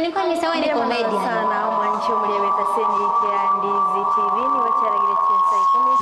Nilikuwa nimesema ni Mbuya mono comedian. sana omwanchi omoria bw'etaseni ya Ndizi TV nigo chiaragire chinsa ikomi.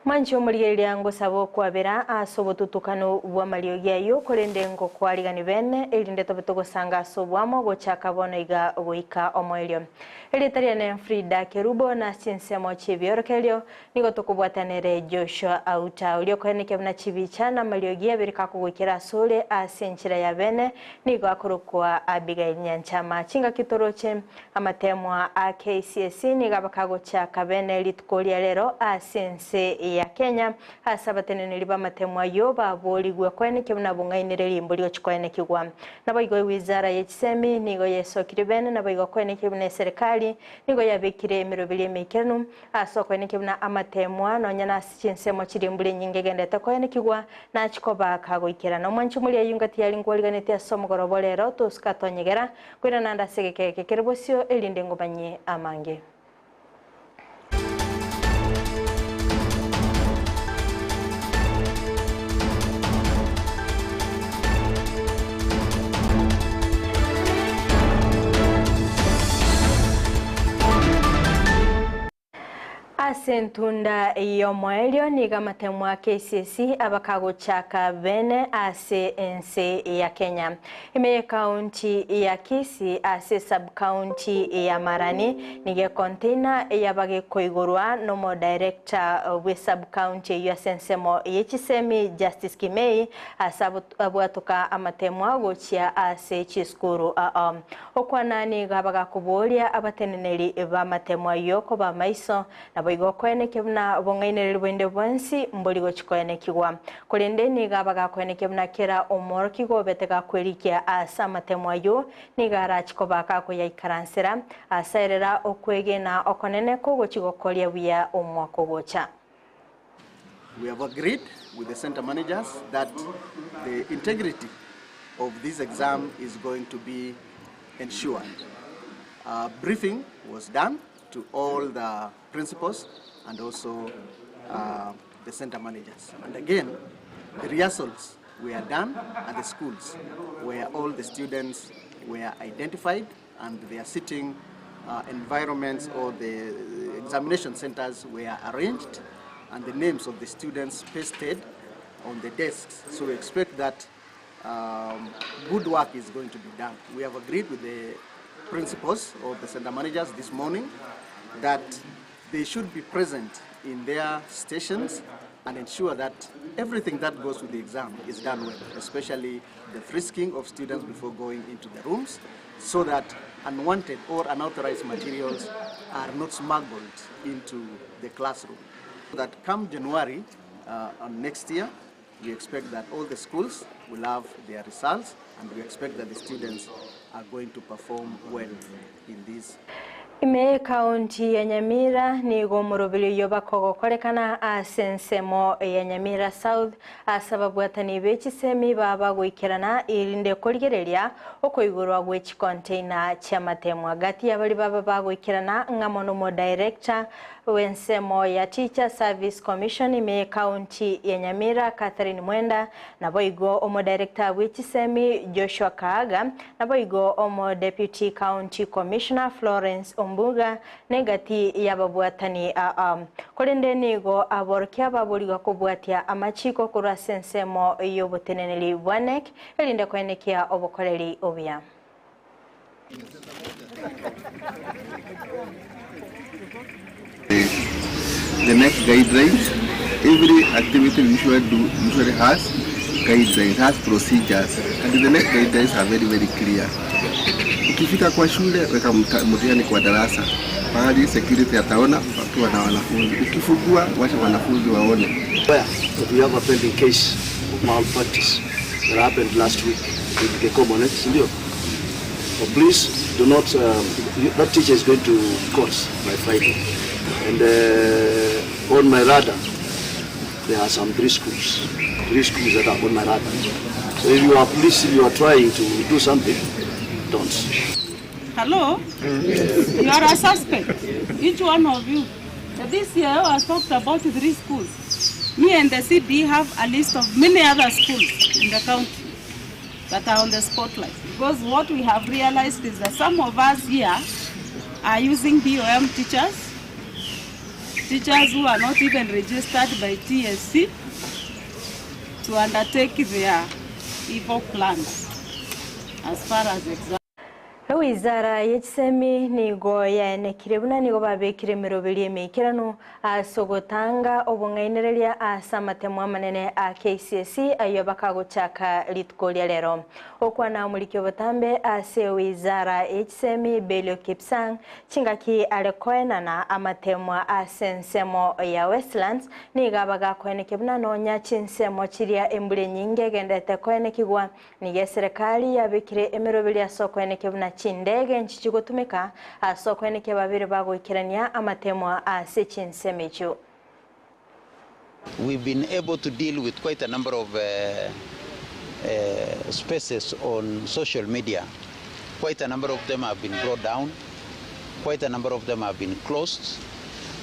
Mwanche omorigereria ngosaba okwabera ase obotutukanu bw'amariogi ayio, korende ngokwarigani bene, erinde tobe togosanga ase oboamo gochaka bono iga goika omoerio. Erieta riane Frida Kerubo, na ase chinsemo chi'ebiorokererio nigo tokobwatana ere Joshua Auta, oria okoenekia buna chibicha na amariogi abere kakogoikera asore ase enchera ya bene, nigo akorokwa Abigail Nyanchama. Chingaki toroche Amateemwa a KCSE nigo abakagochaka bene rituko ria rero ase ense ya Kenya ase abateneneri b'amateemwa ayio baborigwe koenekia buna bong'ainire rimbo rigochi koenekigwa. Naboigo ewizara ye chisemi nigo yesokire bene naboigo koenekia buna eserekari nigo yabekire emeroberi emeikeranu ase okoenekia buna amateemwa nonya nase chinsemo chiria embura enyinge egenderete koenekigwa nachi koba kagoikerana. Omwanchi omoria ayio ngati yari nkwariganetie ase omogoroba o rero tosuka tonyegera Koirana ande ase egeka eke kere bosio, erinde ngomanyie amange. Ase entunda y'omoerio nigo amatemwa a KCSE abakagochaka bene ase ense ya Kenya. Ime y'ekaunti ya Kisii ase sub-county ya Marani nigo econtainer yabagekoigorwa n'omodirector bwe sub-county eyio ase ensemo ye chisemi Justice Kimei ase abwatoka amatemwa gochia ase chisukuru ao. Okwana nigo abagakoboria abateneneri b'amatemwa y'okoba amaiso, naboigo okoenekia buna obong'ainereria bwainde bwensi mbori gochia koenekigwa. Korende nigo abagakoenekia buna kera omworokigwa obete gakwerikia ase amatemwa ayio, nigo arache koba gakoyaikaransera, asaerera okwegena okonene kogochia gokoria buya omwaka ogocha. We have agreed with the center managers that the integrity of this exam is going to be ensured. A briefing was done to all the principals and also uh, the center managers. And again, the rehearsals were done at the schools where all the students were identified and their sitting uh, environments or the examination centers were arranged and the names of the students pasted on the desks. So we expect that um, good work is going to be done. We have agreed with the principals or the center managers this morning that they should be present in their stations and ensure that everything that goes with the exam is done well, especially the frisking of students before going into the rooms so that unwanted or unauthorized materials are not smuggled into the classroom. That come January uh, next year, we expect that all the schools will have their results and we expect that the students are going to perform well in this. Ime y'Ekaunti ya Nyamira nigo omoroberi oyio bakogokorekana ase ensemo ya Nyamira South ase ababwatani be chisemi baba goikerana erinde korigereria okoigorwa gwe chicontainer chi'amatemwa. Gati y'abaria baba bagoikerana ng'amo n'omodirector bw'ensemo ya Teacher Service Commission ime y'Ekaunti ya Nyamira Catherine Mwenda, naboigo Omodirector bw'echisemi Joshua Kaaga, naboigo Omo Deputy County Commissioner Florence Ombuga negati y'ababwatani aa. Korende nigo aborokia baborigwa kobwatia amachiko korwa ase ensemo y'oboteneneri bwa NEC erinde koenekia obokoreri obuya. The next guidelines, every activity we usually do usually has guidelines, has procedures and the next guidelines are very very clear. Ukifika kwa shule weka mtihani kwa darasa pahali security ataona wakiwa na wanafunzi. Ukifungua wacha wanafunzi waone. Aware that we have a pending case of malpractice that happened last week with Gekomon, si ndio? But please do not, um, that teacher is going to court by Friday. And uh, on my radar, There are some three schools, three schools that are on my radar. So if you are police, if you are trying to do something, don't. Hello? You are a suspect, each one of you. This year I talked about three schools. Me and the CD have a list of many other schools in the county that are on the spotlight. Because what we have realized is that some of us here are using BOM teachers, teachers who are not even registered by TSC to undertake their evil plans as far as exams. Ewizara y'echisemi nigo yaenekire buna nigo babekire emeroberi emeikeranu ase ogotanga obong'ainereria ase amatemo amanene a KCSE ayo bakagochaka rituko ria rero. Okwana omoriki obotambe ase ewizara y'echisemi Belio Kipsang chingaki are koenana amatemo ase ensemo ya Westlands nigo abagakoenekia buna nonya chinsemo chiria embura enyinge egendete koenekigwa nigo eserekari yabekire emeroberi ase okoenekia buna chindege nchichigotumeka ase okoenekia babere bagoikerania amatemo ase chinsemo echio. We've been able to deal with quite a number of spaces on social media. Quite a number of them have been brought down. Quite a number of them have been closed.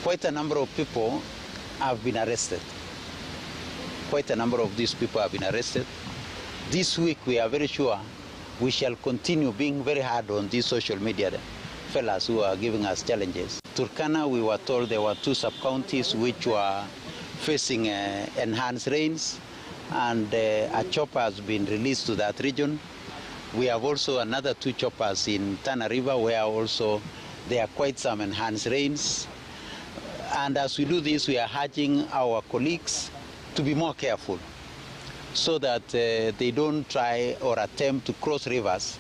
Quite a number of people have been arrested. Quite a number of these people have been arrested. This week we are very sure we shall continue being very hard on these social media fellas who are giving us challenges. Turkana, we were told there were two sub-counties which were facing enhanced rains, and a chopper has been released to that region. We have also another two choppers in Tana River where also there are quite some enhanced rains. And as we do this, we are urging our colleagues to be more careful so that they don't try or attempt to cross rivers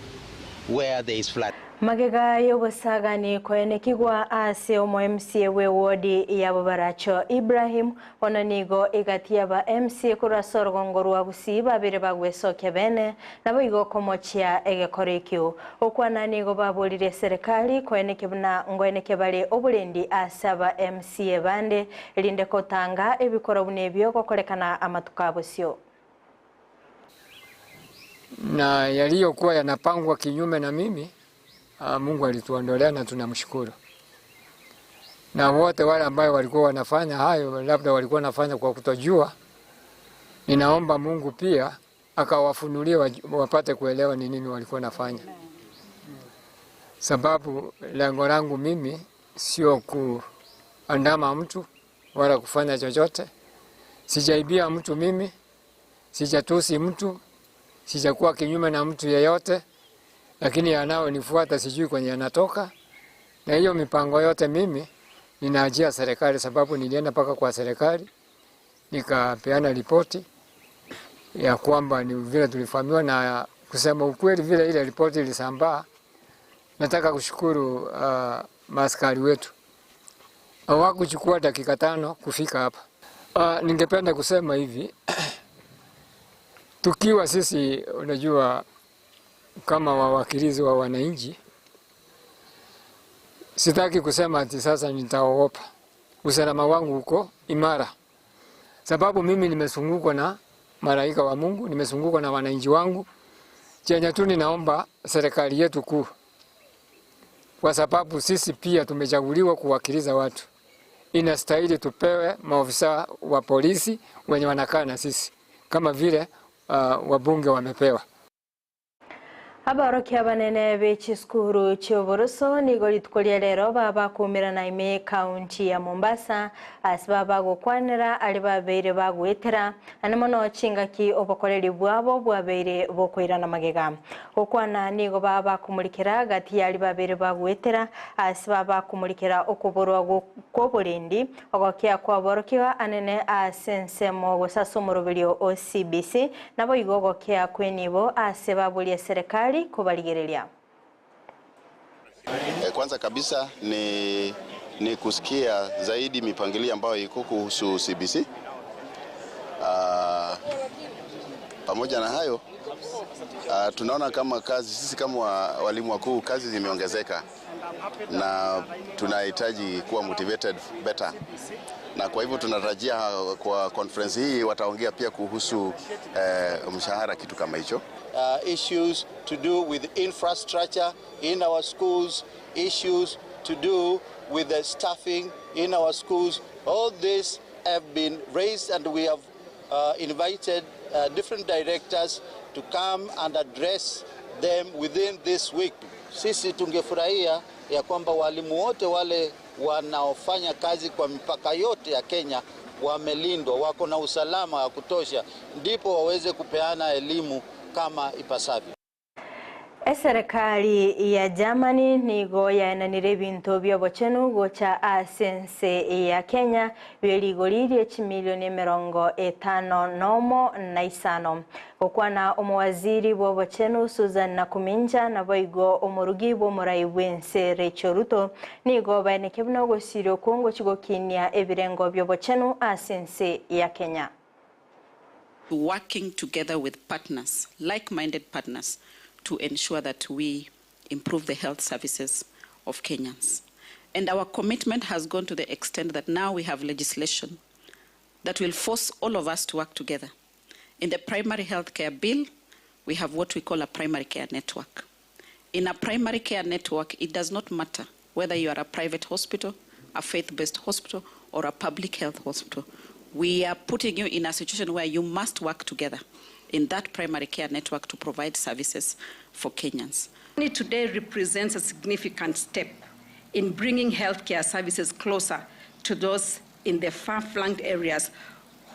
where there is flood. Magega y'obosagani koenekigwa ase omo MCA we wodi ya Bobaracho Ibrahim ono nigo egati yaba MCA korwa ase orogongo rwa Gusii babere bagwesokia bene nabo igo komochia egekoro ekio okwana nigo baborire serikali koeneke buna ngoeneke bare oborendi ase aba MCA bande erinde kotanga ebikoro buna ebio gokorekana amatuko abosio. Na yaliyokuwa yanapangwa kinyume na mimi, Mungu alituondolea na tunamshukuru. Na wote wale ambao walikuwa wanafanya hayo, labda walikuwa wanafanya kwa kutojua, ninaomba Mungu pia akawafunulie wapate kuelewa ni nini walikuwa wanafanya. Sababu lengo langu mimi sio kuandama mtu wala kufanya chochote. Sijaibia mtu mimi, sijatusi mtu, sijakuwa kinyume na mtu yeyote, lakini yanayonifuata sijui kwenye yanatoka. Na hiyo mipango yote mimi ninaachia serikali, sababu nilienda mpaka kwa serikali nikapeana ripoti ya kwamba ni vile tulifahamiwa, na kusema ukweli vile ile ripoti ilisambaa. Nataka kushukuru maaskari wetu, hawakuchukua dakika 5 kufika hapa. Ningependa kusema hivi tukiwa sisi, unajua, kama wawakilizi wa wananchi, sitaki kusema ati sasa nitaogopa. Usalama wangu uko imara, sababu mimi nimezungukwa na malaika wa Mungu, nimezungukwa na wananchi wangu. Chenye tu ninaomba serikali yetu kuu, kwa sababu sisi pia tumechaguliwa kuwakilisha watu, inastahili tupewe maofisa wa polisi wenye wanakaa na sisi kama vile wabunge wamepewa. Abarokia banene b'echiskuru chi'oboroso nigo rituko ria rero babakumirana ime kaunti ya Mombasa ase babagokwanera ari babeire bagwetera ane mono chingaki obokoreri bwabo bwabeire bokoirana magega gokwana nigo babakumurikira gati yari babeire bagwetera ase babakumurikira okoborwa kwoborendi ogokia kwaborokiwa anene ase ensemo gose ase omoroberio o CBC nabo igo ogokia kwenibo ase baboria serikali kubaligereria. Kwanza kabisa ni kusikia zaidi mipangilio ambayo iko kuhusu CBC. Pamoja na hayo Tunaona kama kazi sisi kama walimu wakuu kazi zimeongezeka na tunahitaji kuwa motivated better, na kwa hivyo tunatarajia kwa conference hii wataongea pia kuhusu mshahara, kitu kama hicho. Issues to do with infrastructure in our schools, issues to do with the staffing in our schools. All these have been raised and we have invited different directors to come and address them within this week. Sisi tungefurahia ya kwamba walimu wote wale wanaofanya kazi kwa mipaka yote ya Kenya wamelindwa, wako na usalama wa kutosha, ndipo waweze kupeana elimu kama ipasavyo. Eserikali ya Germany nigo yaenanire ebinto bya obochenu gocha ase ense ya Kenya bierigoririe chimilioni 51.5. Gokwana omowaziri bwa obochenu Susan Nakuminja naboigo omorugi bwa omorai bw'ense Rachel Ruto nigo baeneke buna ogosiria okwo ngochigokinia ebirengo bya obochenu ase ense ya Kenya. Working together with partners, like-minded partners, to ensure that we improve the health services of Kenyans. And our commitment has gone to the extent that now we have legislation that will force all of us to work together. In the primary health care bill, we have what we call a primary care network. In a primary care network, it does not matter whether you are a private hospital, a faith-based hospital, or a public health hospital. We are putting you in a situation where you must work together in that primary care network to provide services for Kenyans. Today represents a significant step in bringing healthcare services closer to those in the far-flung areas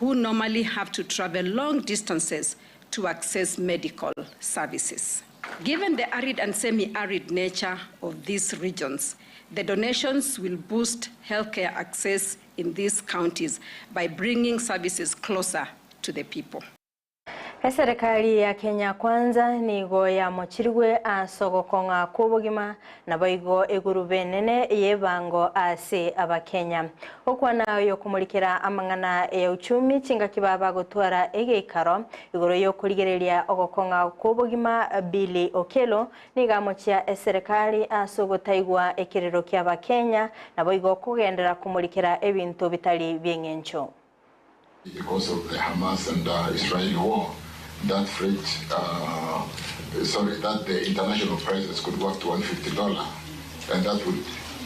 who normally have to travel long distances to access medical services. Given the arid and semi-arid nature of these regions, the donations will boost healthcare access in these counties by bringing services closer to the people. Eserikali ya Kenya Kwanza nigo yamochirwe ase ogokong'a kwa obogima naboigo egurube enene y'ebango ase abakenya. Okwana oyo okomurikera amang'ana ya uchumi chingaki baba gotwara egeikaro igoro y'okorigereria ogokong'a kwa obogima Billy Okello nigo amochia eserikali ase ogotaigwa ekerero kia abakenya naboigo okogendera kumurikera ebinto bitari bi'eng'encho. Because of the Hamas and Israeli war, that freight, that the international prices could go up to $150, and that would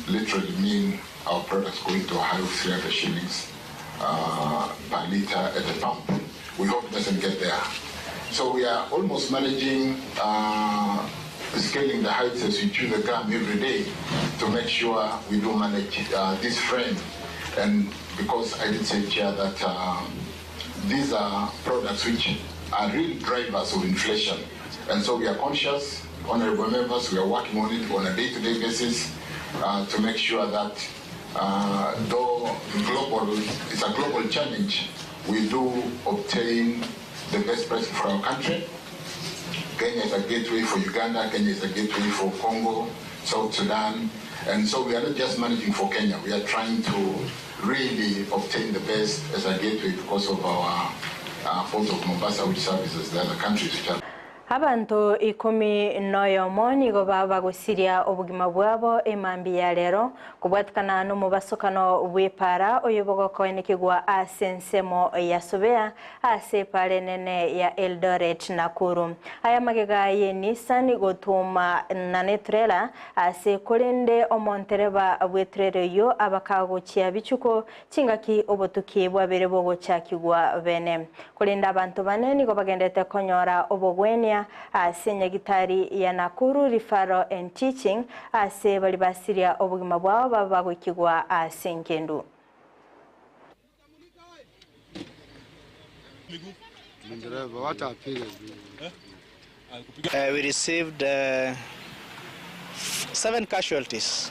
literally mean our products going to a high of 300 shillings per liter at the pump. We hope it doesn't get there. So we are almost managing scaling the heights as we chew the gum every day to make sure we do manage this frame. And because I did say, Chair, that these are products which are real drivers of inflation. And so we are conscious, honorable members, we are working on it on a day-to-day basis to make sure that though global, it's a global challenge, we do obtain the best price for our country. Kenya is a gateway for Uganda, Kenya is a gateway for Congo, South Sudan. And so we are not just managing for Kenya, we are trying to really obtain the best as a gateway because of our port of Mombasa, which services the other countries which are Abanto 11 nigo babagusiria obogima bwabo emambi ya lero kubwatikana n'omubasokano bw'epara oyo bogokoenekigwa ase ensemo ya Sobea ase epara enene ya Eldoret Nakuru. Aya magega ye Nissan gotuma na netrela ase korende omontereba bw'etrela eyo abakagochia bichuko chingaki obotuki bwabere bogochakigwa bene. Korende abanto bane nigo bagendete konyora obogwenia ase nyagitari ya Nakuru Referral and Teaching ase bali basiria obogima bwabo babagwikigwa ase nkendu. We received 7 casualties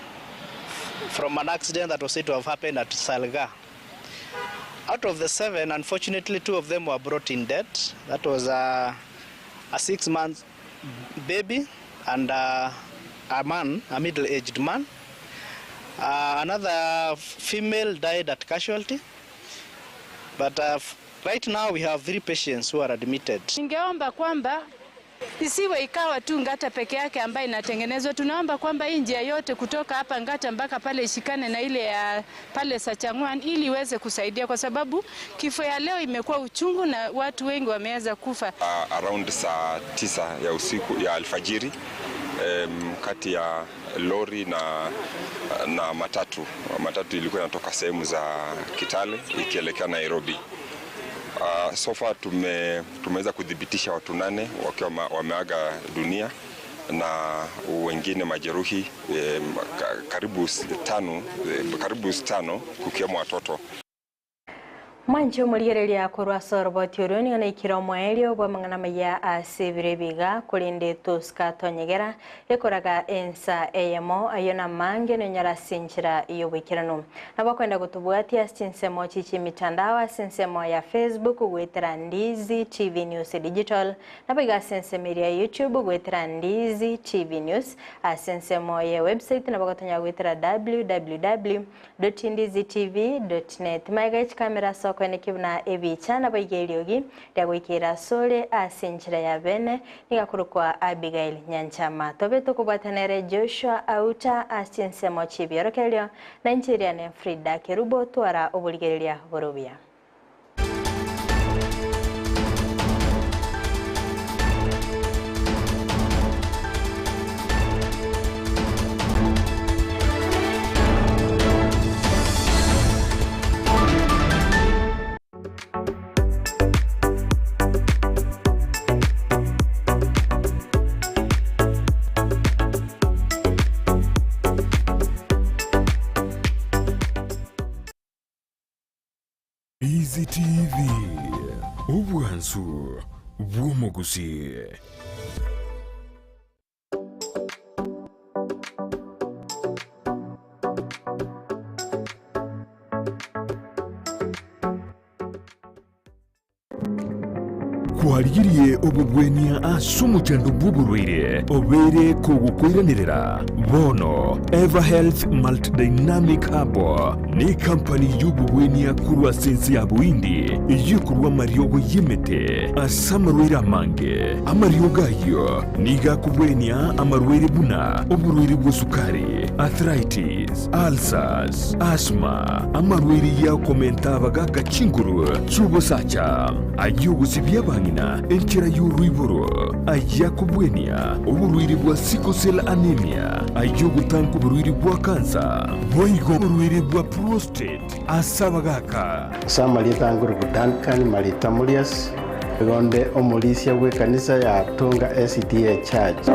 from an accident that was said to have happened at Salga. Out of the 7, unfortunately, 2 of them were brought in dead. That was a 6-month baby and a man, a middle-aged man. Another female died at casualty. But right now we have 3 patients who are admitted. Ningeomba kwamba Isiwe ikawa tu Ngata peke yake ambayo inatengenezwa. Tunaomba kwamba hii njia yote kutoka hapa Ngata mpaka pale ishikane na ile ya pale Sachangwan ili iweze kusaidia, kwa sababu kifo ya leo imekuwa uchungu na watu wengi wameweza kufa. Around saa 9 ya usiku ya alfajiri, kati ya lori na matatu. Matatu ilikuwa inatoka sehemu za Kitale ikielekea Nairobi. So far tumeweza kudhibitisha watu 8 wakiwa wameaga dunia na wengine majeruhi karibu 5 kukiwemo watoto. Mwancho muligereria korwa soroboti orio nigo naikire omoerio bwa amang'ana maya ase ebiro ebiga korende tosika tonyegera ekoraga ensa eyemo ayo na mange nonyora ase enchera y'oboikeranu. Nabo kwenda gotobwatia ase chinsemo chichi mitandao ase ensemo ya Facebook gwetera Ndizi TV News Digital, nabo iga ase ensemo eria ya YouTube gwetera Ndizi TV News, ase ensemo ya website nabo gotonya gwetera www.ndizitv.net. Maiga echikamera ase okweneki buna ebicha nabo iga eriogi riagoikera asore ase enchera ya bene nigakorokwa Abigail Nyanchama. Tobe tokobwatanere Joshua Auta ase ensemo chibiorokererio na enchera ne Frida Kerubo twara oborigereria borobia. Easy TV, obwansu bw'omogusi. Kwarigirie obobwenia ase omochando bw'oborwaire obeire kogokoiranerera. Bono Everhealth Multidynamic Herbal ne company y'obobwenia korwa ase ense ya Bohindi eyio ekorwa amariogo y'emete ase amarwaire amange. Amariogo ayio nigo akobwenia amarwaire buna oborwaire bwa sukari, arthritis, ulcers, asthma, amarwaire y'okomenta abagaka chinguru chi'obosacha, ay'ogosibia abang'ina enchera y'oroiboro, ay'akobwenia oborwaire bwa sickle cell anemia, ay'ogotanka oborwaire bwa kansa, boigo oborwaire bwa prostate ase abagaka. Ase amarieta angoruku Duncan Marita Murias, igo onde omorisia bw'ekanisa ya Tunga SDA Church.